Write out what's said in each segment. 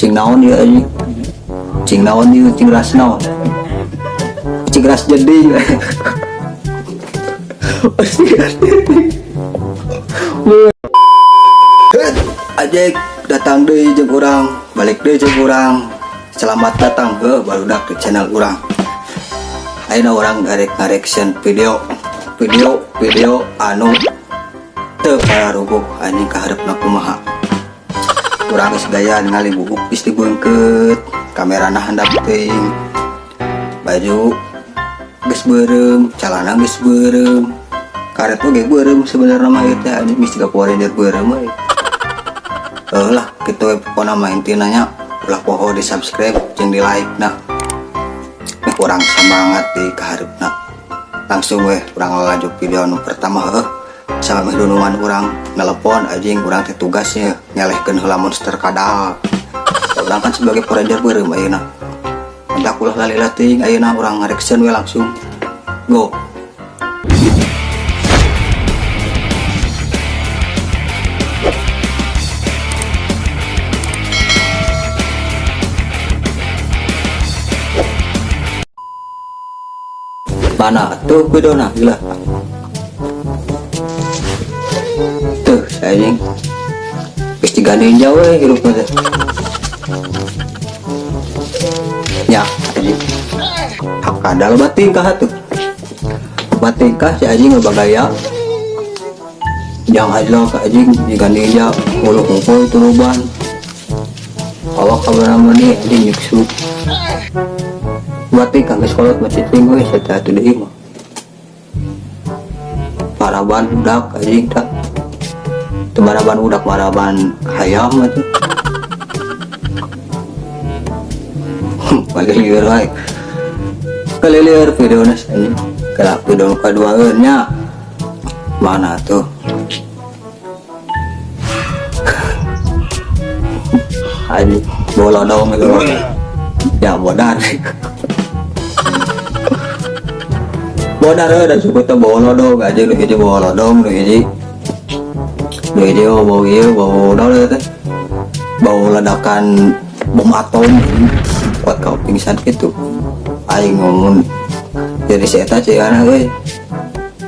Cing naon ieu anjing? Cing naon ieu, cing ras naon? Cing ras jeding. Cing ras jeding. Ajek datang deui jeung urang, balik deui jeung urang. Selamat datang ke barudak di channel urang. Ayeuna urang garek ngareaction video video video anu teu pararuguh anjing kahareupna kumaha. Urang geus gaya ningali buuk geus dibeungkeut, kamerana handap teuing. Baju geus beureum, calana geus beureum. Karet oge beureum sebenarnya mah ieu teh anjing geus jiga Power Ranger beureum we. Heuh lah, kitu we pokona mah intina nya ulah poho di subscribe jeung di like nah. Meh urang semangat di kahareupna. Langsung weh urang lanjut video nu pertama heuh. Sampai meh dunungan urang nelepon anjing urang teh tugasnya ngelehkeun heula monster kadal. Urang kan sebagai Power Ranger beureum ayeuna. Entak ulah lalila teuing ayeuna urang ngareaction we langsung. Go. Mana tuh videona gila. Tuh anjing. Geus jiga ninja we hirup teh. Ya, anjing. Hak kadal batingkah tuh. Batingkah si anjing bagaya. Jangan aja ka anjing jiga ninja bulu hungkul turuban. Awak kamera nih anjing nyuksuk. Batingkah geus kolot mah cicing we sia atuh deui mah. Paraban budak anjing tak. Teu maraban budak maraban hayam atuh. Kalieur wae. Kalieur videona anjing. Kala video kadua nya. Mana tuh? Anjing bolodong itu. Ya bodar. Bodar euy da suku teh bolodong anjing nu hiji bolodong nu hiji. Nu hiji mah bau ieu bau naon teh? Bau ledakan bom atom kuat kau pingsan gitu. Aing ngomong jadi si eta cigana euy.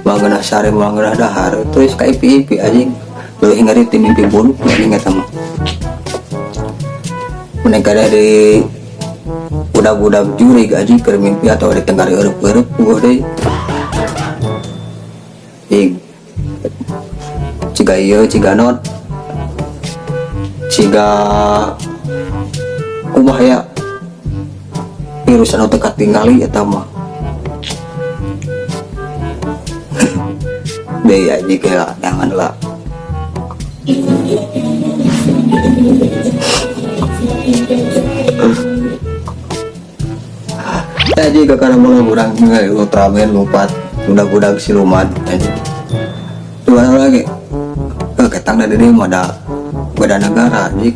Mangeunah sare mangeunah dahar terus ka ipi-ipi anjing. Leuwih ngeri ti mimpi buruk anjing eta mah. Mun kada di budak-budak jurig anjing keur mimpi atau di tenggari eueup-eueup puguh deui. Ing ciga ieu ciga non ciga kumaha ya virus anu teu katingali eta mah. Deui anjing kela jangan lah. Tadi ke karena mulai urang ningali Ultraman lompat budak-budak siluman anjing. Dua lagi. Ketang dari dia mah ada beda negara anjing.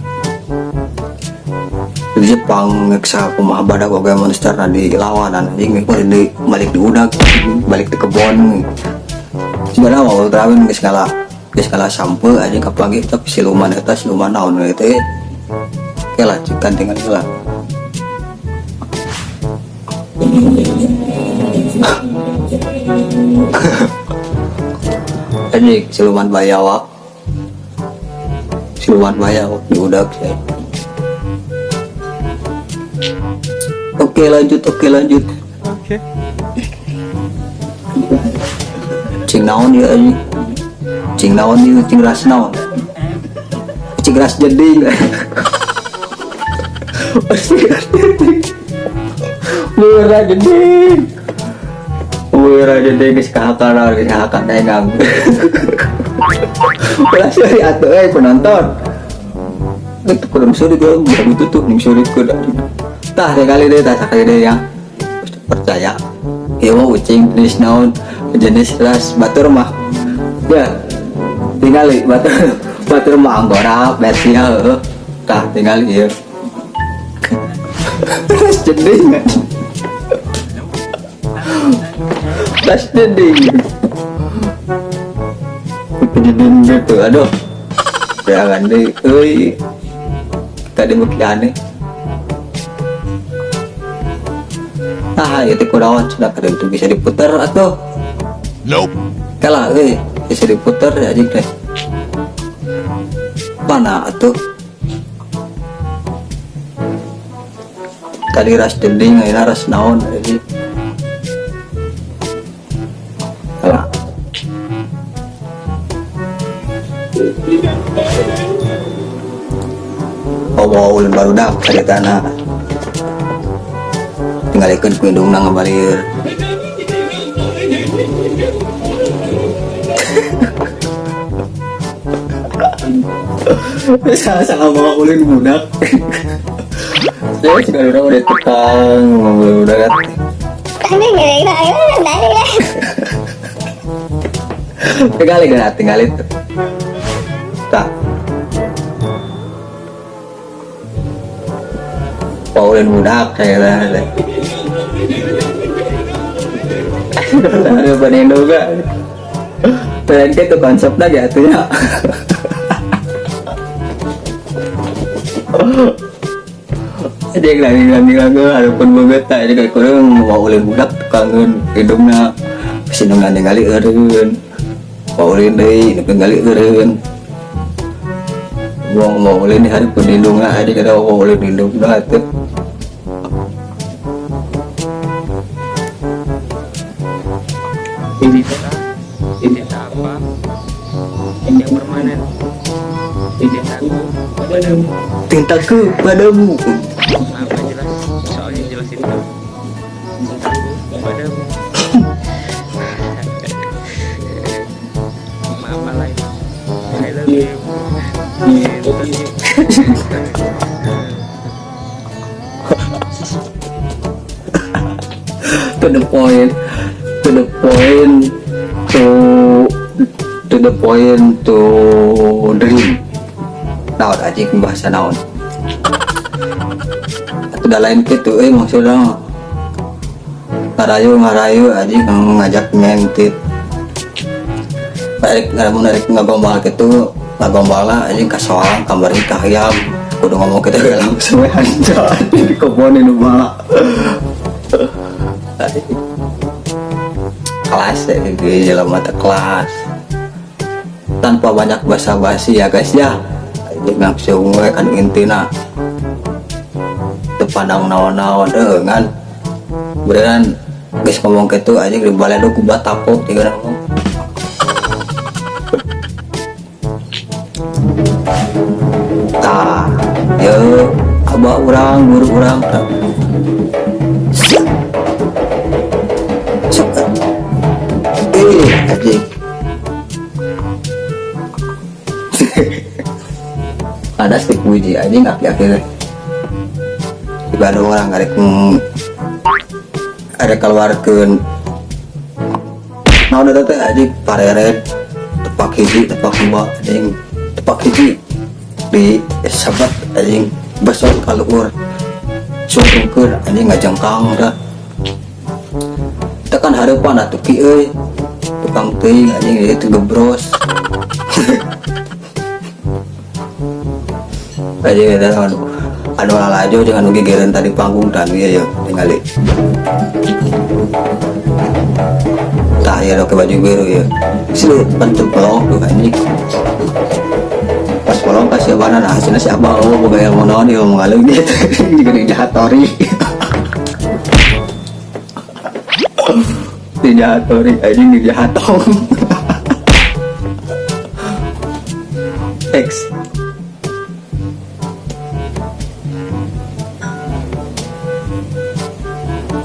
Di Jepang ngeksa kumaha badak oge monster na dilawan anjing di balik di udag balik di kebon. Sebenarnya mah Ultraman geus ngala sampe anjing kapanggih tapi siluman eta siluman naon we teh. Oke lah cikan tinggal heula. Anjing siluman bayawak. Siluman bayawak di udag sih. Oke lanjut, oke lanjut. Oke. Cing naon ieu anjing? Cing naon ieu, cing ras naon? Cing ras jeding. Cing ras jeding. Murah jeding. Murah jeding geus kahakana geus kahakan dagang. Ulah seuri atuh euy penonton. Itu kudu suri gua bukan ditutup ning suri kudu. Tah kali deh tah sakali deh ya. Percaya. Ieu mah ucing jenis naon? Jenis ras batur mah. Ya. Tingali batur batur mah anggora Persia heuh. Tah tingali ieu. Ras jeding. Ras jeding. Jeding gitu aduh. Jangan deh euy. Tadi beuki aneh. Ah, itu kunaon cenah, kada itu bisa diputer atuh. Nope. Kalah euy, bisa diputer ya anjing teh. Mana atuh? Tadi ras jeding, ayeuna ras naon anjing. Kalah. Oh, mau ulun barudak caritana. Tinggalikeun ku indungna ngabalir. Salah bawa ulin budak. Saya sudah udah tukang ngomong budak kan. Tinggalin gak? Tinggalin. Tak. Bawa ulin budak saya kira. Ada banding juga. Dan itu konsep lagi atunya. Jadi lagi lagi harapun banget tak jadi kayak kurang mau ulin budak tukangeun hidungna sinungan ningali eureun. Mau ulin deui ningali eureun. Mau mau ulin di hareupeun hidungna jadi kada mau ulin hidungna teh. Ini cinta apa? Yang permanen. Cintaku padamu. Cintaku padamu. Apa jelas? Soalnya jelas itu. Cintaku padamu. Maaf alay. I love you. To the point, to the point, to the point, to dream. Naon anjing bahasa naon? Atuh da lain kitu euy maksudna. Ngarayu ngarayu anjing ngajak ngentit. Balik ngaramun rek ngagombal kitu, ngagombalna anjing ka soang kamari ka hayam. Kudu ngomong kitu we langsung we anjing di kebon nu bala. Kelas ya, di jelema teh kelas. Tanpa banyak basa-basi ya guys ya. Anjing langsung we kan intina. Teu pandang naon-naon deuh ngan. Beneran geus ngomong kitu anjing di baledog ku batapok tiga ngomong. Tah, yeuh abah urang, guru urang tah. Anjing. Ada stick puji anjing aki-aki teh. Tiba ada orang ngarek ada keluarkeun naon eta teh anjing pareret tepak hiji tepak dua anjing tepak hiji di sabat anjing besok kaluhur sungkeun anjing ngajengkang dah. Tekan hareupan atuh ki euy tukang teuing anjing ieu teh gebros. Anjing eta anu lalajo jeung anu gegereun tadi panggung dan ieu ya tingali. Tah ieu oke baju biru ieu. Sieu penting pelong tuh anjing. Pas pelong ka si abana nah hasilna si abah oh boga ilmu naon ilmu ngaleungit. Jiga dijahatori. Dijahatori anjing dijahatong. X.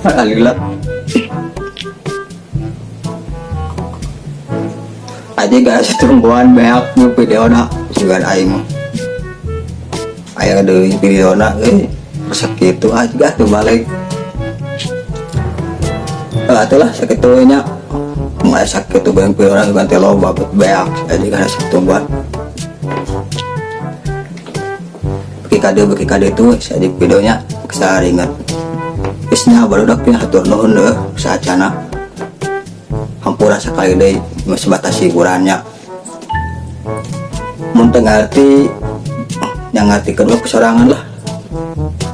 Alhamdulillah. Aja guys, tungguan banyak nu video na sugan aing. Aya deui video na euy, resep kitu aja tuh balik. Atulah sakitu we nya. Mun aya sakitu bareng video na sugan teh loba beak aja guys tungguan. Beki kade tuh saja videonya kesaringan. Geus nya barudak nya hatur nuhun deuh saacana. Hampura sakali deui mah sebatas hiburannya. Mun teu ngarti Yang ngartikeun mah sorangan lah.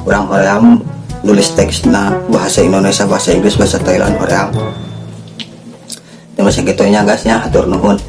Urang hoream nulis teksna bahasa Indonesia, bahasa Inggris, bahasa Thailand hoream. Terima kasih, kitu nya, guys, nya. Hatur nuhun.